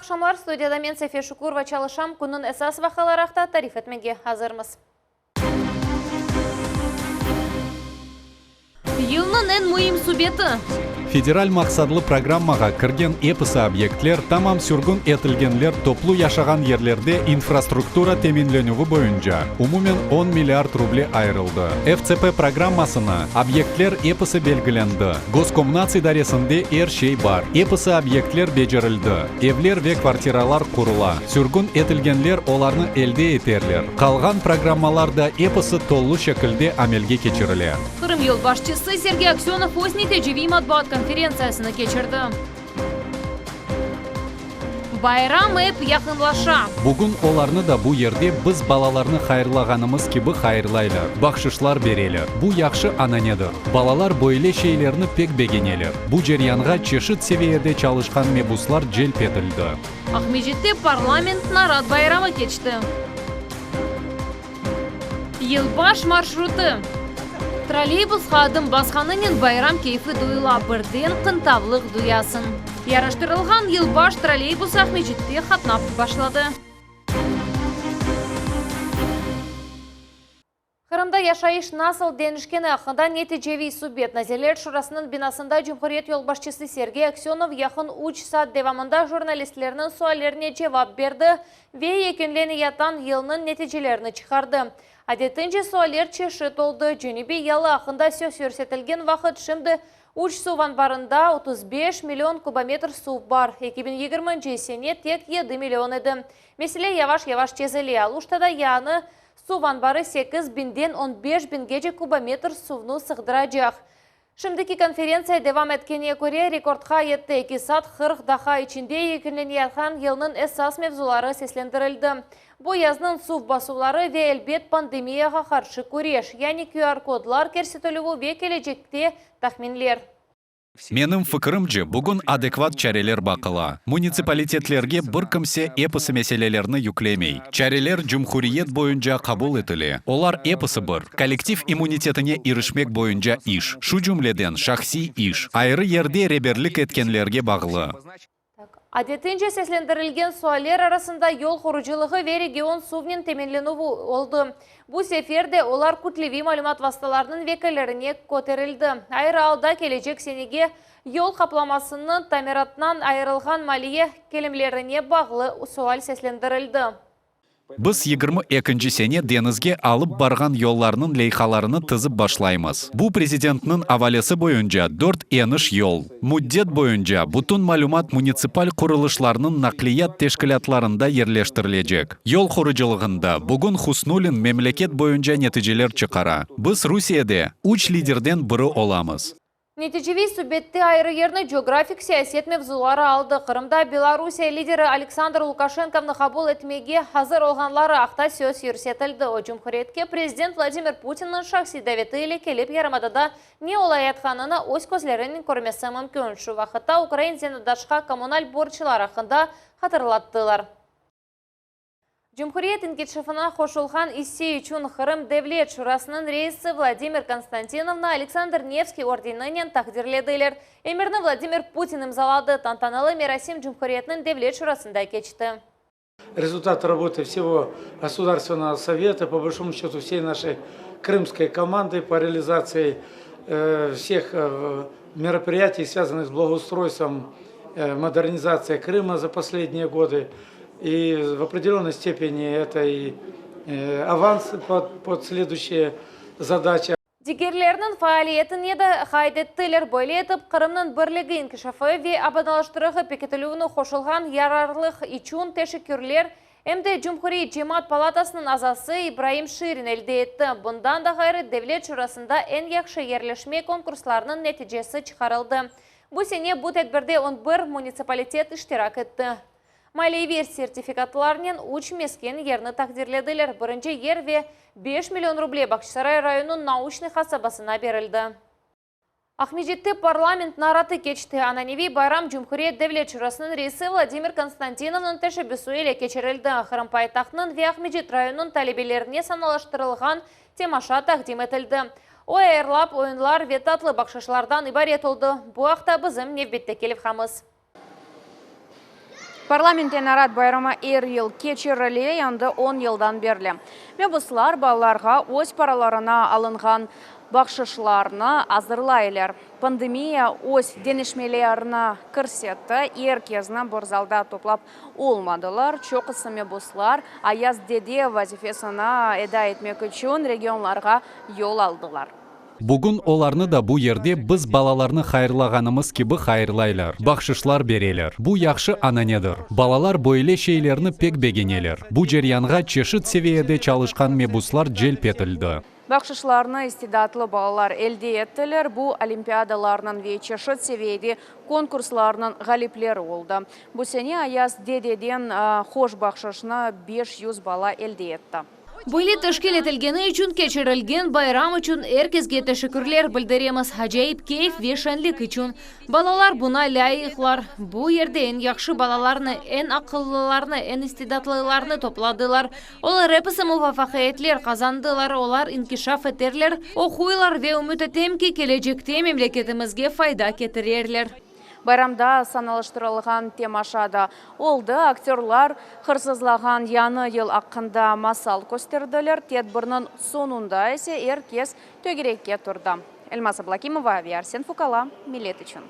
aqşamlar, studiyada men Sefiye Şukurova çalışam, künniñ esas vaqiaları aqta tarif etmege azırmız. Yılnıñ eñ müim subeti. Federal maqsadlı programmağa kirgen episi obyektler tamam sürgün etilgenler toplu yaşağan yerlerde infrastruktura teminlenüvi boyunca umumen on milliard ruble ayırıldı. FCP programmasına obyektler episi belgilendi. Goskomnats idaresinde er şey bar. Episi obyektler becerildi, evler ve kvartiralar qurula, sürgün etilgenler olarnı elde eterler. Qalğan programmalar da episi tolu şekilde amelge keçirile. Qırım yolbaşçısı Sergey Aksönov öz neticeviy matbuat konferentsiyasını keçirdi. Bayram ep yaqınlaşa. Bugün olarnı da bu yerde biz balalarnı hayırlağanımız kibi hayırlaylar, bahşışlar bereler. Bu yahşı ananedir. Balalar böyle şeylerni pek begeneler. Bu ceryanğa çeşit seviyede çalışqan mebuslar celp etildi. Aqmescitte parlament narat bayramı keçti. Yılbaş marşrutı. Trolleybusqa adım basqanınen bayram keyfi duyula, birden qıntavlıq duyasıñ. Yaraştırılğan yılbaş trolleybusı Aqmescitte qatnap başladı. Qırımda yaşayış nasıl deñişkeni aqqında neticeviy subet Nazirler Şurasınıñ binasında cumhuriyet yolbaşçısı Sergey Aksönov yaqın üç saat devamında jurnalistlerniñ suallerine cevap berdi ve yekünleneyatan yılnıñ neticelerini çıqardı. Adetince sualler çeşit oldı, Cenübiy yalı aqqında söz yürsetilgen vaqıt şimdi üç suv anbarında 35 million kubometr suv bar, 2020-nci sene tek yedi million edi. Mesele yavaş-yavaş çezile, Aluştada yañı Suv anbarı sekiz biñden on beş biñgece kubometr suvnı sığdıracaq. Şimdiki konferentsiya devam etkenine köre, rekordqa yetti, eki saat 40 daqqa içinde yekünleneyatqan yılnıñ esas mevzuları seslendirildi. Bu yaznıñ suv basuvları ve, elbet, pandemiyağa qarşı küreş, yani QR-kodlar kirsetilüvi ve kelecekte tahminler. Menim fikirimce, bugün adekvat çareler baqıla. Munitsipalitetlerge bir kimse episi meselelerni yüklemey. Çareler cumhuriyet boyunca qabul etile. Olar episi bir, kollektiv immunitetine irişmek boyunca iş, şu cümleden şahsiy iş, ayrı yerde reberlik etkenlerge bağlı. Adetince seslendirilgen sualler arasında yol qurucılığı ve region suvnen teminlenüvi oldı. Bu sefer de olar kütleviy malümat vastalarınıñ vekillerine köterildi. Ayrı alda kelecek senege yol qaplamasınıñ tamiratına ayırılğan maliye kelimlerine bağlı sual seslendirildi. Biz 22-nci sene deñizge alıp barğan yollarnıñ leyhalarını tizip başlaymız. Bu prezidentniñ avalesi boyunca dört eniş yol. Müddet boyunca bütün malümat munitsipal qurulışlarnıñ naqliyat teşkilâtlarında yerleştirilecek. Yol qurucılığında bugün Husnullin memleket boyunca neticeler çıqara. Biz Rusiyede üç liderden biri olamız. Neticeviy subette ayrı yerni coğrafik siyaset mevzuları aldı. Qırımda Belorusiye lideri Aleksandr Lukaşenkovnı qabul etmege azır olğanları aqta söz yürsetildi. O, cumhuriyetke prezident Vladimir Putinniñ şahsiy daveti ile kelip, yarımadada ne olayatqanını öz közlerinen körmesi mümkün. Şu vaqıtta ukrain zenaatdaşqa kommunal borclar aqqında hatırlattılar. Cumhuriyet inkişafına qoşulğan isse içün Qırım Devlet Şurasınıñ reisi Vladimir Konstantinovnı Aleksandr Nevskiy ordeninen taqdirlediler. Emirni Vladimir Putin imzaladı. Tantanalı merasim Cumhuriyetniñ Devlet Şurasında keçti. Rezultat работы всего Государственного совета, по большому счету всей нашей крымской команды по реализации всех мероприятий, связанных с благоустройством, модернизацией Крыма за последние годы. И в определенной степени это и аванс под, под следующие задачи. Digerleriniñ faaliyetini de qayd ettiler. Böyle etip, Qırımnıñ birligi inkişafı ve abadanlaştırığı pekitilüvine qoşulğan yararlıq içün teşekkürler em de Cumhuriyet Cemaat palatasınıñ azası İbraim Şirin elde etti. Bundan da ğayrı, Devlet şurasında eñ yahşı yerleşme konkurslarınıñ neticesi çıqarıldı. Bu sene bu tedbirde on bir munitsipalitet iştirak etti. Maliyeviy sertifikatlarnen üç mesken yerni taqdirlediler. Birinci yer ve 5 million ruble Bağçasaray rayonınıñ Nauçnıy qasabasına berildi. Aqmescitte parlament naratı keçti. Ananeviy bayram Cumhuriyet Devlet Şurasınıñ reisi Vladimir Konstantinovnıñ teşebbüsi ile keçirildi. Qırım paytahtınıñ ve Aqmescit rayonınıñ talebelerine sanalaştırılğan temaşa taqdim etildi. O, ayarlap oyunlar ve tatlı bahşışlardan ibaret oldı. Bu aqta bizim nevbetteki levhamız. Parlamentte Narat bayramı er yıl keçirile, endi on yıldan berli. Mebuslar balalarğa öz paralarına alınğan bahşışlarnı azırlaylar. Pandemiya öz deñişmelerini kirsetti, er kezni bir zalda toplap olmadılar. Çoqusı mebuslar Ayaz dede vazifesini eda etmek içün regionlarğa yol aldılar. Bugün olarnı da bu yerde biz balalarnı hayırlağanımız kibi hayırlaylar, bahşışlar bereler. Bu yahşı ananedir. Balalar böyle şeylerni pek begeneler. Bu ceryanğa çeşit seviyede çalışqan mebuslar celp etildi. Bahşışlarnı istidatlı balalar elde ettiler, bu olimpiadalarnıñ ve çeşit seviyede konkurslarnıñ ğalipleri oldı. Bu sene Ayaz dededen hoş bahşışnı 500 bala elde etti. Böyle teşkil etilgeni içün keçirilgen bayram içün er kesge teşekkürler bildiremiz. Acayip keyf ve şeñlik içün. Balalar buña lâyıqlar. Bu yerde eñ yahşı balalarnı, eñ aqıllılarnı, eñ istidatlılarnı topladılar. Olar episi muvafaqiyetler qazandılar, olar inkişaf eterler, oquylar ve ümüt etem ki, kelecekte memleketimizge fayda ketirerler. Bayramda sanalaştırılğan temaşa da oldı. Aktörlar hırsızlağan yañı yıl aqqında masal kösterdiler. Tedbirniñ soñunda ise er kes tögerekke turdı. Elmaz Ablâkimova ve Arsen Fukala, Millet içün.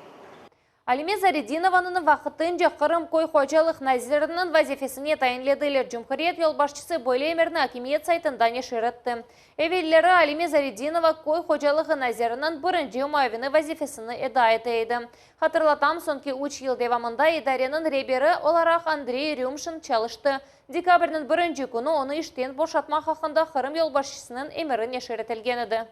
Alime Zaredinovanı vaqtınca Qırım köy hocalıq naziriniñ vazifesine tayinlediler. Cumhuriyet yolbaşçısı böyle emirni akimiyet saytında neşir etti. Evelleri Alime Zaredinova köy hocalığı naziriniñ birinci muavini vazifesini eda ete edi. Hatırlatam, soñki üç yıl devamında idareniñ reberi olaraq Andrey Rümşin çalıştı. Dekabrniñ birinci künü onı işten boşatmaq aqqında Qırım yolbaşçısınıñ emiri neşir etilgen edi.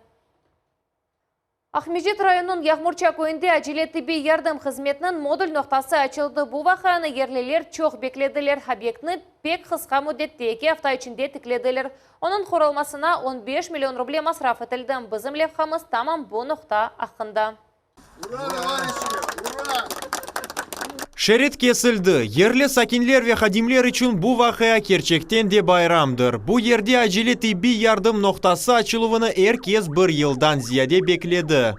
Aqmescit rayonınıñ Yağmurça köyünde acele tibbiy yardım hızmetiniñ modul noqtası açıldı. Bu vaqianı yerliler çoq beklediler. Obyektni pek qısqa müddette, eki afta içinde tiklediler. Onıñ qurulmasına 15 million ruble masraf etildi. Bizim levhamız tamam bu noqta aqqında. Ura, tovarişi, ura! Şerit kesildi. Yerli sakinler ve hadimler içün bu vaqia kerçekten de bayramdır. Bu yerde acele tibbiy yardım noqtası açıluvını er kes bir yıldan ziyade bekledi.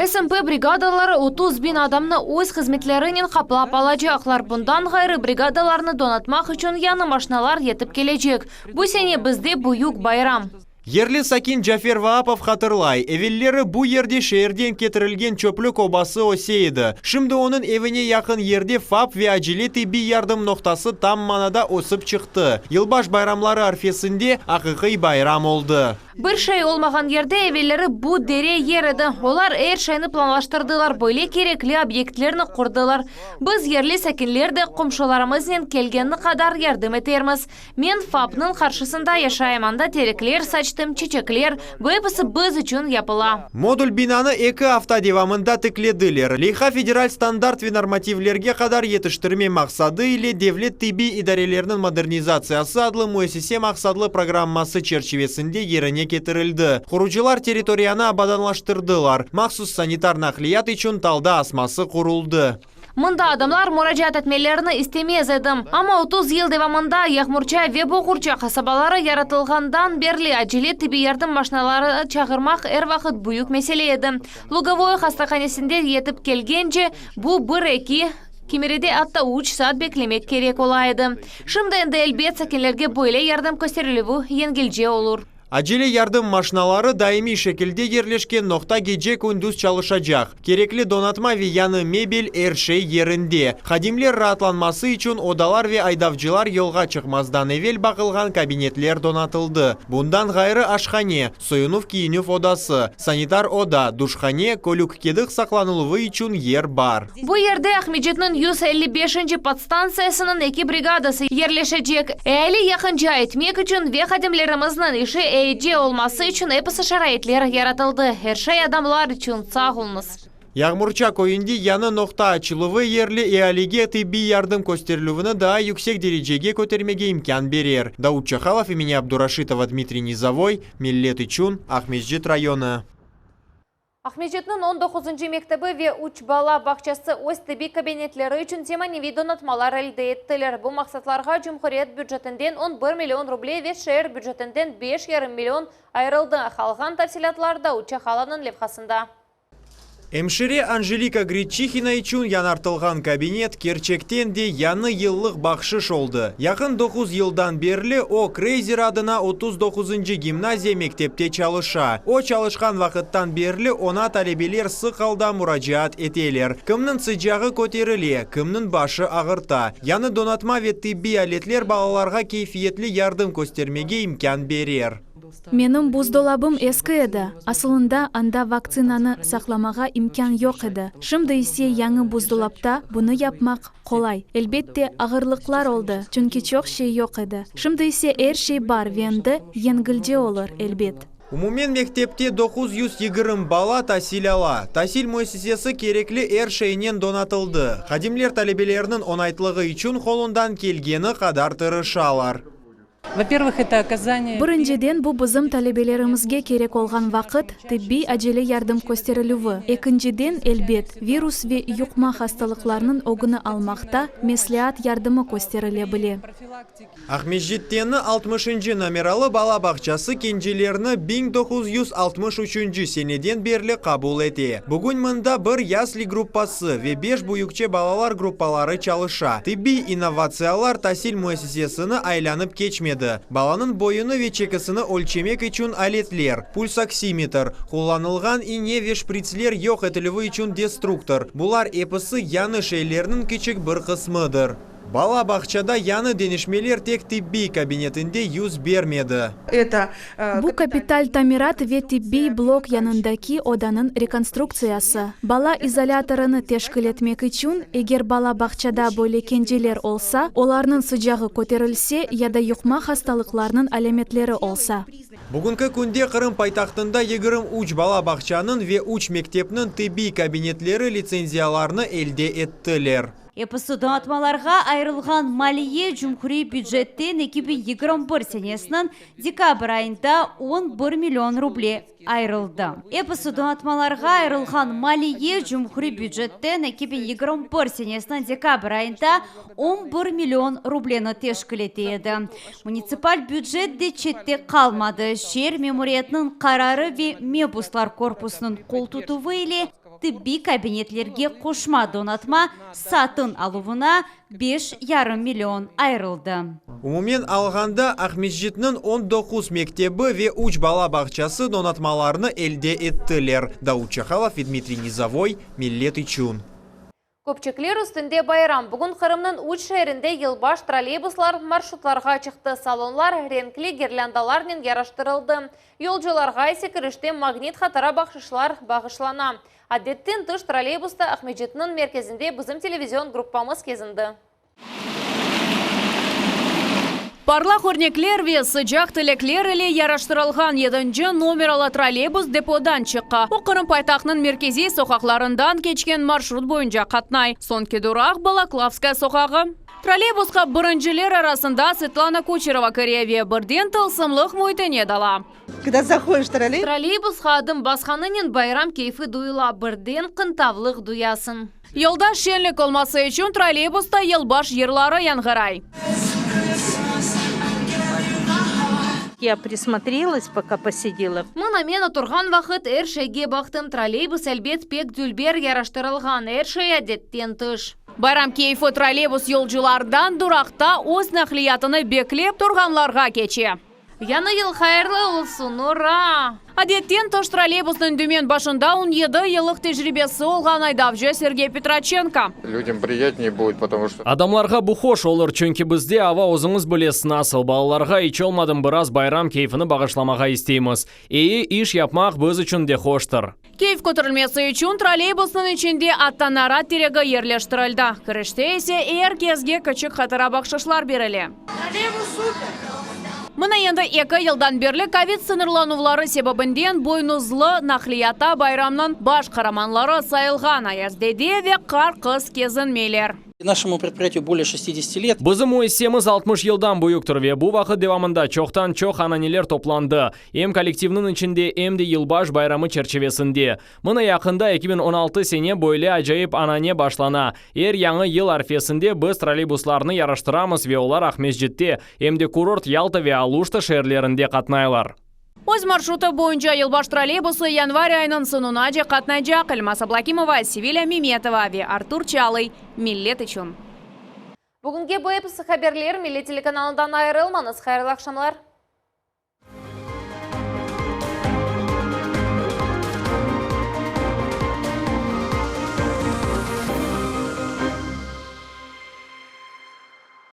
SMP brigadaları 30 biñ adamnı öz hızmetlerinen qaplap alacaqlar. Bundan ğayrı, brigadalarnı donatmaq içün yañı maşinalar yetip kelecek. Bu sene bizde büyük bayram. Yerli sakin Cafer Vaapov hatırlay, evelleri bu yerde şeerden ketirilgen çöplük obası öse edi. Şimdi onıñ evine yaqın yerde FAP ve acele tibbiy yardım noqtası tam manada ösip çıqtı. Yılbaş bayramları arfesinde aqiqiy bayram oldı. Bir şey olmağan yerde evelleri bu dere yer edi. Olar er şeyni planlaştırdılar, böyle kerekli obyektlerni qurdılar. Biz, yerli sakinler de, qomşularımıznen kelgeni qadar yardım etermiz. Men FAPnıñ qarşısında yaşayım, anda terekler saçtım, çiçekler, bu episi biz içün yapıla. Modul binanı eki afta devamında tiklediler. Leyha federal standart ve normativlerge qadar yetiştirme maqsadı ile Devlet tibbiy idareleriniñ modernizatsiyası adlı müessise maqsadlı programması çerçivesinde yerine ketirildi. Qurucılar territoriyanı abadanlaştırdılar, mahsus sanitar naqliyat içün talda asması quruldı. Mında adamlar muracaat etmelerini istemez edim. Amma 30 yıl devamında Yağmurça ve Boğurça qasabaları yaratılğandan berli acele tibbiy yardım maşinaları çağırmaq er vaqıt büyük mesele edi. Lugovoye hastahanesinde yetip kelgence, bu bir eki, kimeride atta üç saat beklemek kerek ola edi. Şimdi endi elbet sakinlerge böyle yardım kösterilüvi yengilce olur. Acele yardım maşinaları daimiy şekilde yerleşken noqta gece-kündüz çalışacaq. Kerekli donatma ve yañı mebel, er şey yerinde. Hadimler raatlanması içün odalar ve aydavcılar yolğa çıqmazdan evel baqılğan kabinetler donatıldı. Bundan ğayrı aşhane, soyunuv-kiyinüv odası, sanitar oda, duşhane, kölük-kediq saqlanıluvı içün yer bar. Bu yerde Aqmescitniñ 155-nci podstantsiyasınıñ eki brigadası yerleşecek. Eali yaqınca etmek içün ve hadimlerimizniñ işi eyice olması içün episi şaraitler yaratıldı. Er şey adamlar içün. Sağ oluñız. Yağmurça köyünde yañı noqta açıluvı yerli ealige tibbiy yardım kösterilüvini daa yüksek derecege kötermege imkân berer. Daud Çahalov, Emine Abduraşitova, Dmitriy Nizovoy, Millet içün, Aqmescit rayonı. Aqmescitniñ 19-ncı mektebi ve üç bala bağçası öz tibbiy kabinetleri içün zemaneviy donatmalar elde ettiler. Bu maqsatlarğa cumhuriyet bücetinden 11 million ruble ve şeer bücetinden 5,5 million ayırıldı. Qalğan tafsilâtlar Daud Çahalovnıñ levhasında. Emşire Anjelika Greçihina içün yañartılğan kabinet, kerçekten de, yañı yıllıq bahşış oldı. Yaqın doquz yıldan berli o, Kreyzer adına 39-ncı gimnaziya mektepte çalışa. O çalışqan vaqıttan berli oña talebeler sıq alda muracaat eteler. Kimniñ sıcağı köterile, kimniñ başı ağırta. Yañı donatma ve tibbiy aletler balalarğa keyfiyetli yardım köstermege imkân berer. Menim buzdolabım eski edi, asılında anda vaktsinanı saqlamağa imkân yoq edi. Şimdi ise yañı buzdolapta bunı yapmaq qolay. Elbette, ağırlıqlar oldı, çünki çoq şey yoq edi. Şimdi ise er şey bar ve endi yengilce olur, elbet. Umumen mektepte 920 bala tasil ala. Tasil müessisesi kerekli er şeynen donatıldı. Hadimler talebelerniñ oñaytlığı içün qolundan kelgeni qadar tırışalar. Во-первых, это оказание... Birinciden, bu bizim talebelerimizge kerek olğan vaqıt tibbiy acele yardım kösterilüvi. Ekinciden, elbet, virus ve yuqma hastalıqlarnıñ ögüni almaqta mesleat yardımı kösterile bile. Aqmescitteni 60-ncı nomeralı bala bağçası kencelerni 1963 seneden berli qabul ete. Bugün mında bir yasli gruppası ve beş büyükçe balalar gruppaları çalışa. Tibbiy innovatsiyalar tasil müessisesini aylanıp keçmedi. Balanıñ boyunı ve çekisini ölçemek içün aletler, pulsoksimetr, qullanılğan ine ve şpritsler yoq etilüvi içün destruktor. Bular episi yañı şeylerniñ kiçik bir qısmıdır. Bala bağçada yañı deñişmeler tek tibbiy kabinetinde yüz bermedi. Это Bu kapital tamirat ve tibbiy blok yanındaki odanıñ rekonstruktsiyası. Bala izolâtorını teşkil etmek içün, eger bala bağçada böyle kenceler olsa, olarnıñ sıcağı köterilse ya da yuqma hastalıqlarnıñ alâmetleri olsa. Bugünki künde Qırım paytahtında 23 bala bağçanıñ ve üç mektepniñ tibbiy kabinetleri litsenziyalarnı elde ettiler. Episi donatmalarğa ayırılğan maliye cumhuriy bücetten 2021 senesiniñ dekabr ayında 11 million ruble ayırıldı. Episi donatmalarğa ayırılğan maliye cumhuriy bücetten 2021 senesiniñ dekabr ayında 11 million rubleni teşkil ete edi. Munitsipal bücet de çette qalmadı. Şeer memuriyetiniñ qararı ve mebuslar korpusınıñ qoltutuvı ile tibbiy kabinetlerge qoşma donatma satın aluvına 5,5 million ayırıldı. Umumen alğanda Aqmescitniñ 19 mektebi ve 3 bala bağçası donatmalarnı elde ettiler. Davut Çahalov ve Dmitriy Nizovoy, Millet içün. Köpçekler üstünde bayram. Bugün Qırımnıñ üç şeerinde yılbaş trolleybuslar marşrutlarğa çıqtı. Salonlar renkli girlândalarnen yaraştırıldı. Yolcularğa ise kirişte magnit hatıra bahşışlar bağışlana. Adetten tış trolleybusta Aqmescitniñ merkezinde bizim televizion gruppamız kezindi. Parlaq örnekler ve sıcaq tilekler ile yaraştırılğan yedinci nomeralı trolleybus depodan çıqa. O, Qırım paytahtınıñ merkeziy soqaqlarından keçken marşrut boyunca qatnay. Soñki duraq, Balaklavskaya soqağı. Trolleybusqa birinciler arasında Svetlana Kuçerova kire ve birden tılsımlıq müitine dala. Когда заходишь в троллейбус... Trolleybusqa adım basqanınen bayram keyfi duyula, birden qıntavlıq duyasıñ. Yolda şeñlik olması içün trolleybusta yılbaş yırları yañğıray. Я присмотрелась, пока посидела. Mına men oturğan vaqıt er şeyge baqtım. Trolleybus elbet pek dülber yaraştırılğan, er şey adetten tış. Bayram keyfi trolleybus yolculardan duraqta öz naqliyatını beklep turğanlarğa keçe. Yañı yıl hayırlı olsun, ura! Adetten tış trolleybusnıñ dümen başında 17 yıllıq tecribesi olğan aydavcı Sergey Petroçenko. Людям приятнее будет, потому что Adamlarğa bu hoş olur, çünki bizde ava özüñiz bilesiz nasıl. Balalarğa iç olmadım biraz bayram keyfini bağışlamağa isteymiz. Eyi iş yapmaq biz içün de hoştır. Keyf köterilmesi içün trolleybusnıñ içinde atta narat teregi yerleştirildi. Kirişte ise er keske kiçik hatıra bahşışlar berile. Mına endi eki yıldan berli kovid sıñırlanuvları sebebinden boynuzlı naqliyatta bayramnıñ baş qaramanları sayılğan Ayaz dede ve Qar qız kezinmeyler. Нашему предприятию более 60 лет. Bizim müessisemiz 60 yıldan büyüktir ve bu vaqıt devamında çoqtan-çoq ananeler toplandı. Em kollektivniñ içinde, em de yılbaş bayramı çerçivesinde. Mına yaqında 2016 sene böyle acayip anane başlana. Er yañı yıl arfesinde biz trolleybuslarnı yaraştıramız ve olar Aqmescitte, em de kurort Yalta ve Aluşta şeerlerinde qatnaylar. Öz marşrutı boyunca yılbaş trolleybusı yanvar ayınıñ soñunace qatnaycaq. Elmaz Ablâkimova, Sevilâ Memetova ve Artur Çalıy, Millet içün. Bugünge bu episi haberler, Millet telekanalından ayırılmañız. Hayırlı aqşamlar!